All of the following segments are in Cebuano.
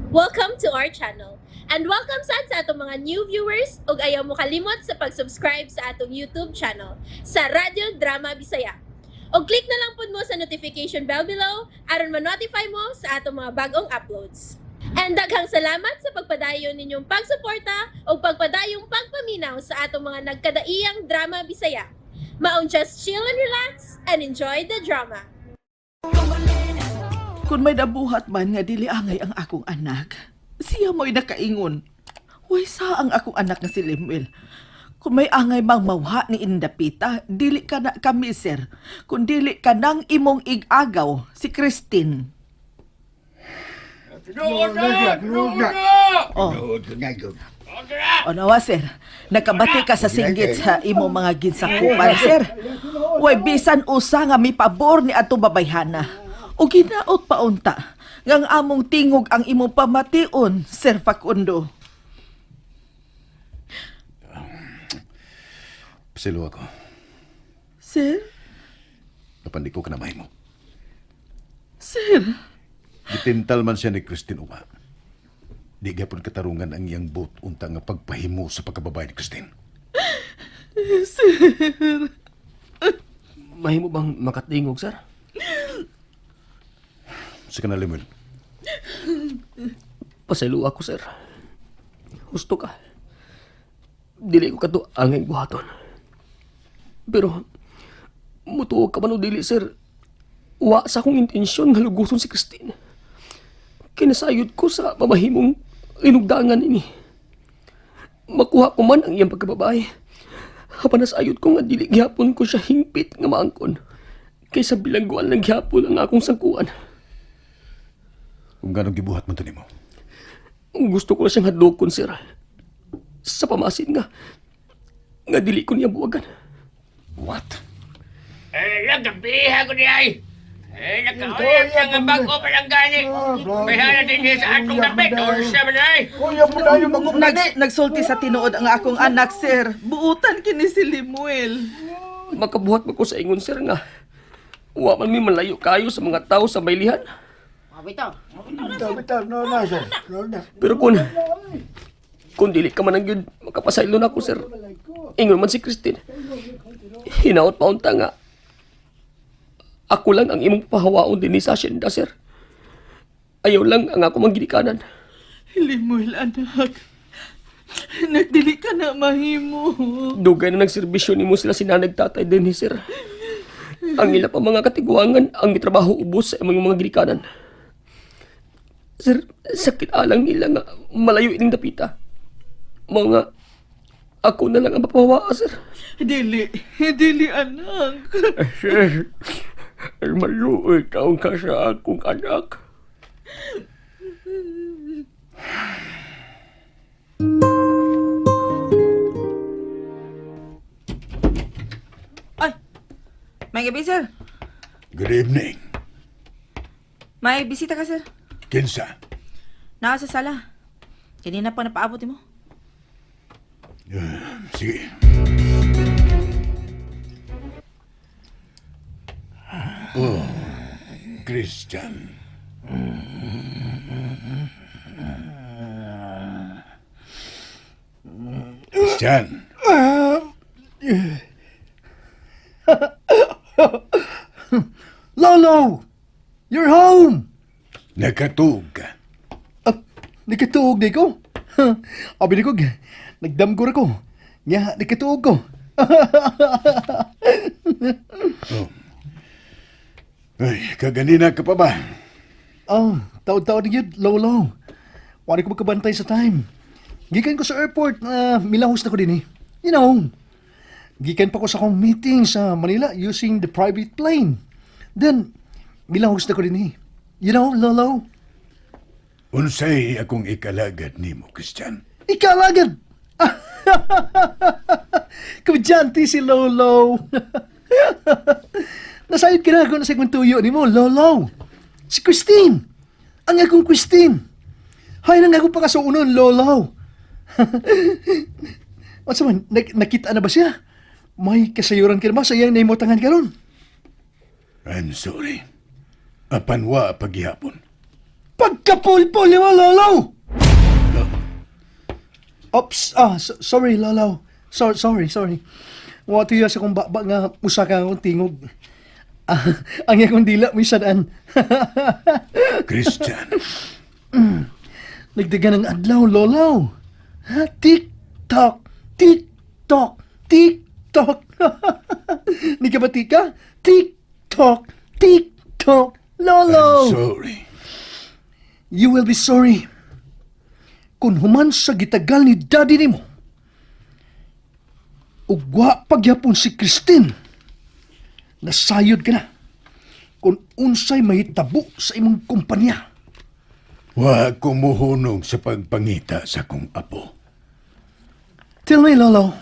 Welcome to our channel. And welcome sad sa atong mga new viewers ug ayaw mo kalimot sa pag-subscribe sa atong YouTube channel sa Radyo Drama Bisaya. Og click na lang pud mo sa notification bell below aron ma-notify mo sa atong mga bagong uploads. And daghang salamat sa pagpadayon ninyong pagsuporta ug pagpadayong pagpaminaw sa atong mga nagkadaiyang drama Bisaya. Maong just chill and relax and enjoy the drama. Kung may nabuhat man nga dili angay ang akong anak, siya mo'y nakaingon. Way sa ang akong anak nga si Lemuel. Kung may angay mang mawha ni Indapita, dili ka na kami, sir. Kung dili ka nang imong igagaw, si Christine. Oh. O nawa, sir. Nakabati ka sa singgit sa imong mga ginsakupan, sir. Way bisan usa nga mipabor ni atong babayhana. O ginaot paunta ngang among tingog ang imong pamation, Sir Facundo. Pasilo ako. Sir? Apan di ko kanamay mo. Sir? Gitintal man siya ni Christine Uwa. Di gapon katarungan ang iyang buot unta nga pagpahimo sa pagkababae ni Christine. Sir? Mahimo bang makatingog, sir? Sa kanang Lemuel, Pasaylo ako, sir. Husto ka. Dili ko kato angay buhaton. Pero, mutuo ka man o dili, sir. Wa sa akong intensyon nga luguson si Christine. Kinasayod ko sa mamahimong linugdangan ini. Makuha ko man ang iyang pagkababae. Hapan nasayod ko nga dili gihapon ko siya hingpit nga maangkon. Kaysa bilangguan lang gihapon ang akong sangkuan. Kung ganong gibuhat man to nimo. Gusto ko na siyang hadlokon, sir. Sa pamasin nga. Nga dili ko niya buwagan. What? Eh, nagabiha ko niya ay. Eh, nakauyap siya nga bago pa lang gani. May din niya sa atong dapit. O siya man ay. Nagsulti sa tinuod ang akong anak, sir. Buutan kini si Lemuel. Makabuhat ba ko sa ingon, sir, nga. Wa man mi malayo kayo sa mga tao sa baylihan. Pero kung dili ka man ang yun, makapasaylo na ako, sir. Ingon man si Christine. Hinaot pa unta nga. Ako lang ang imong pahawaon din sa asyenda, sir. Ayaw lang ang ako mangginikanan. Lemuel, anak. Nagdili ka na mahimo. Dugay na nagserbisyo nimo sila sinanag tatay din, sir. Ang ila pa mga katiguangan ang gitrabaho ubos sa imong mga ginikanan. Sir, sakit alang nila nga malayo ining dapita. Mga ako na lang ang mapawaa, sir. Dili, dili anak. Sir, maluoy taong ka sa akong anak. Ay, may gabi, sir. Good evening. May bisita ka, sir. Kinsa? Naa sa sala. Kanina pa napaabot mo. Sige. Oh, Christian. Christian. Lolo! You're home! Nakatuog ka. Ah, nakatuog di ko. Abi ni ko, nagdamgor ako. Nya, nakatuog ko. Oh. Ay, kaganina ka pa ba? Oh, taod-taod na yun, Lolo. Wala ko magkabantay sa time. Gikan ko sa airport, milahos na ko din eh. You know, gikan pa ko sa akong meeting sa Manila using the private plane. Then, milahos na ko din eh. You know, Lolo? Unsay akong ikalagad nimo, Christian? Ikalagad! Komedyante si Lolo. Nasayod ka na ako na sa akong tuyo ni mo, Lolo. Si Christine. Ang akong Christine. Hay nang ako pakasuunon, Lolo. Unsa man, nakita na ba siya? May kasayuran ka na ba sa iyang naimutangan karon? I'm sorry. Apan wa paghihapon. Pagkapulpul ni mo, Lolo! Oops, sorry, Lolo. Sorry, sorry. Wa tiya sa kong baba nga usa ka akong tingog. Ah, ang akong dila may sadaan. Christian, Nagdagan ng adlaw, Lolo. Ha? Tik-tok, tik-tok, tik-tok. Ni ka ba tika? Tik-tok, tik-tok, Lolo. I'm sorry. You will be sorry. Kung human sa gitagal ni daddy nimo, ugwa pagyapon si Christine, nasayod ka na kung unsay mahitabo sa imong kumpanya. Wa ko muhunong sa pagpangita sa kong apo. Tell me, Lolo,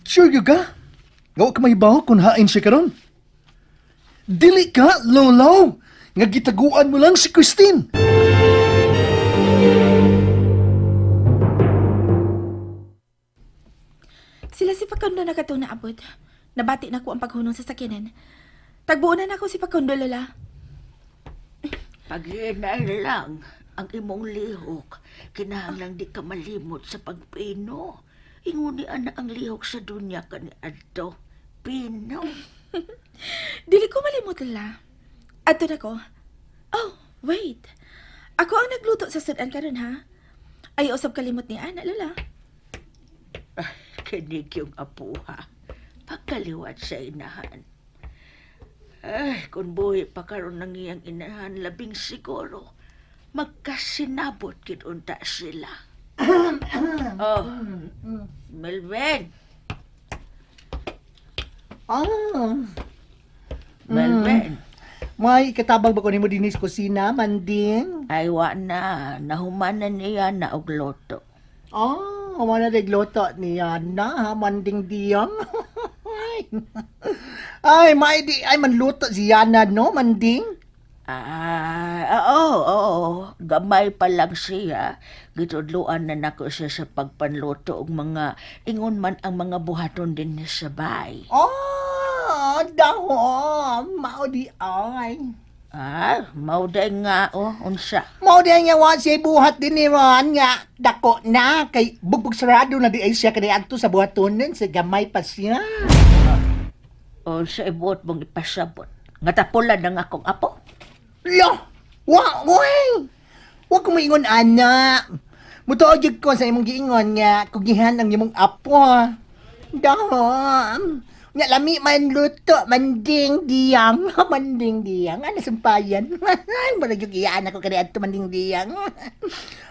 sure you ka? Gawa ka mahibaw kung hain siya karon? Dili ka, Lolo, nga gitaguan mo lang si Christine. Sila si Facundo na katong naabot. Nabati na ko ang paghunong sa sakyanan. Tagbuonan ako si Facundo, Lola. Paghinay lang ang imong lihok, kinahanglang di ka malimot sa pagpino. Inguni ana ang lihok sa dunya kani adto. Pino. Dili ko malimot, Lola. Adto na ko. Oh, wait. Ako ang nagluto sa sudan karon ha. Ay usab kalimot ni Ana, Lola. Kinig yung apuha. Pagkaliwat sa inahan. Ay, kung buhi pa karon ng iyang inahan, labing siguro, magkasinabot kinunta sila. Oh, Melvin! Ah, Melvin! May katabang ba ko nimo dinhi sa kusina, manding? Ay, wa na. Nahumanan niya na og loto. Ah, wala na luto niya na, ha, manding diyang. Ay, may di ay manluto si Yana no, manding. Ah, oo, oo. Gamay pa lang siya. Gitudluan na nako siya sa pagpanluto og mga ingon man ang mga buhaton din sa bay. Ah, dahom, mao di ay. Ah, mao day nga oh, unsa. Mao di nga wa siya buhat din ni Ron nga dako na kay bugbog sarado na di ay siya kani adto sa buhatonon sa gamay pa siya. Unsa ibuot mong ipasabot? Nga tapulan ang akong apo. Lo! Wa, oy! Wa ko moingon ana. Mutuo gyud ko sa imong giingon nga kugihan ang imong apo. Dahom. Nya lami man luto, manding diyang, manding diyang. Ano sumpayan? Mura gyud iyaan ako kani adto manding diyang.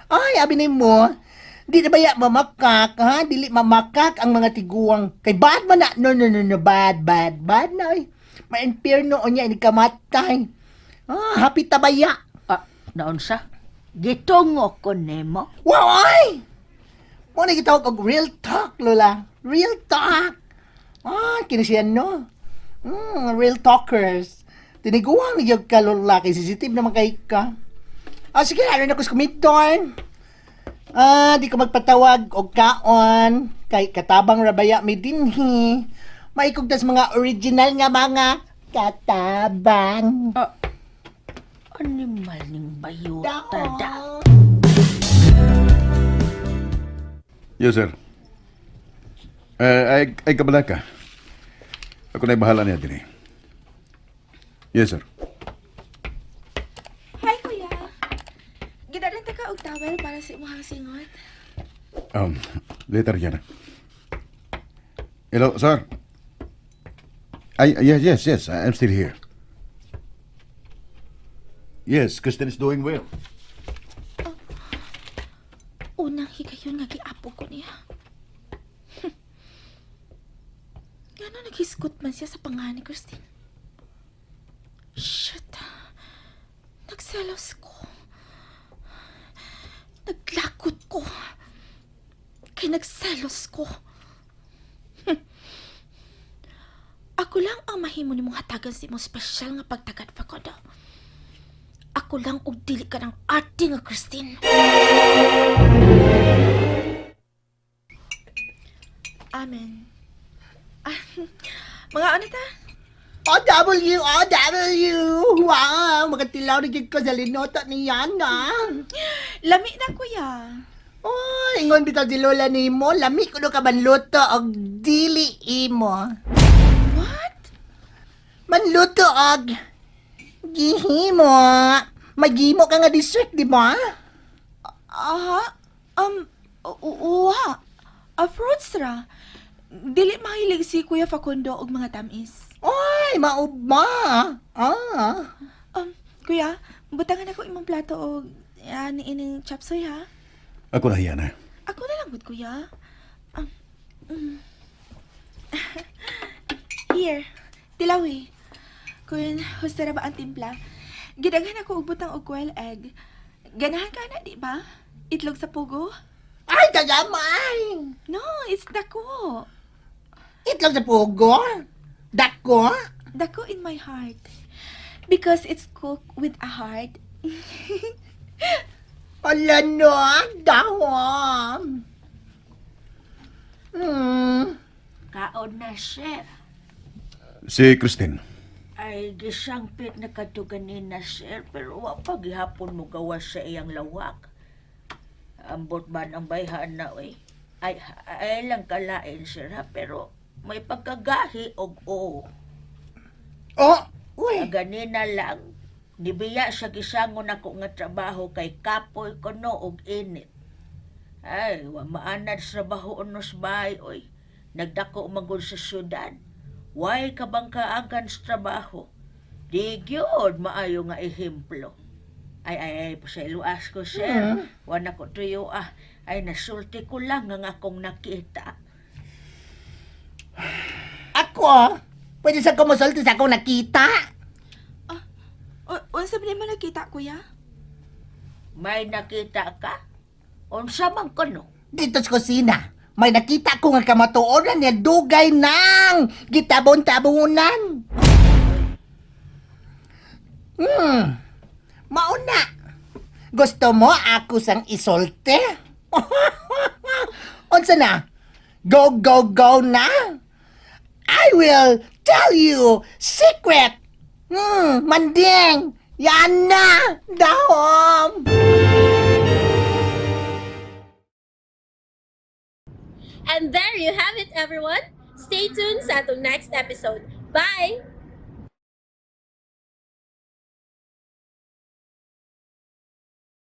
Ay, abi nimo. Di na baya mamakak, ha? Dili mamakak ang mga tiguang. Kay bad man na. No, no, no, no. Bad, bad, bad na. Ay. Ma-impierno o niya, ini kamatay. Ah, happy tabaya. Ah, naunsa? Gitungo ko nimo. Wow, ay! Mo na gitawag og real talk, Lola. Real talk. Ah, kini siya no. Real talkers. Tiniguang ni gyud ka Lola kay sensitive naman kay ka. Ah, sige, ano na ko sa kumidon. Ah, di ko magpatawag og kaon kay katabang rabaya mi dinhi. Maikog tas mga original nga mga katabang. Animal ning bayuta da. Yes, sir. Eh, ay kabala ka. Ako na'y bahala niya din eh. Yes, sir. Hi, Kuya. Gidalan ta ka og towel para sa imong singot. Later yan. Hello, sir. Ay, yes, yes, yes. I'm still here. Yes, Kristen is doing well. Unang higayon nga giapo ko niya. Ngano naghisgot man siya sa pangalan ni Christine? Shit. Nagselos ko. Naglagot ko. Kay nagselos ko. Ako lang ang mahimo nimong hatagan sa imong espesyal nga pagtagad, Facundo. Ako lang og dili ka ng arte nga Christine. Amen. Ah, mga ano ta? OW, OW! Wow, magatilaw na gyud ko sa linuto ni Yana. Lami na, kuya. Oh, ingon bitaw si Lola nimo, lami kuno ka manluto og dili imo. What? Manluto og gihimo. Maghimo ka nga dessert, di ba? Aha. Uwa. A fruits ra. Dili mahilig si Kuya Facundo og mga tamis. Oy, maugma. Ah. Kuya, butangan ako imong plato og ani ining chop suey ha. Ako na, Yana. Ako na lang gud, kuya. Here, tilawi. Kun husta ra ba ang timpla? Gidaghan ako og butang og quail egg. Ganahan ka na, di ba? Itlog sa pugo? Ay, kagamay. No, it's dako. Itlog sa pugo. Dako. Dako in my heart. Because it's cooked with a heart. Ala no, dahon. Kaon na, sir. Si Christine. Ay, gisangpit na kadto ganina, sir, pero wa pa gihapon mo gawas sa iyang lawak. Ambot man ang bayhan na, oy. Ay, ay lang kalain, sir, ha, pero may pagkagahi og oo. Oh, uy. Ganina lang, nibiya sa gisangon ako nga trabaho kay kapoy kuno og init. Ay, wa maanad sa trabaho unos bahay, oy. Nagdako magod sa syudad. Way ka bang kaagan sa trabaho? Di gyud maayo nga ehemplo. Ay, ay, ay, pasayloas ko, sir. Wa na ko tuyo, ah. Ay, nasulti ko lang nga akong nakita. Ako, pwede sa kumusulti sa akong nakita. Unsa ba nimo nakita, kuya? May nakita ka? Unsa man kuno? Dito sa kusina, may nakita ko nga kamatuoran niya dugay nang gitabon-tabonan. Mauna. Gusto mo ako sang isolte? Unsa na? Go, go, go na? I will tell you secret. Manding. Yan na. Dahom. And there you have it, everyone. Stay tuned sa atong next episode. Bye!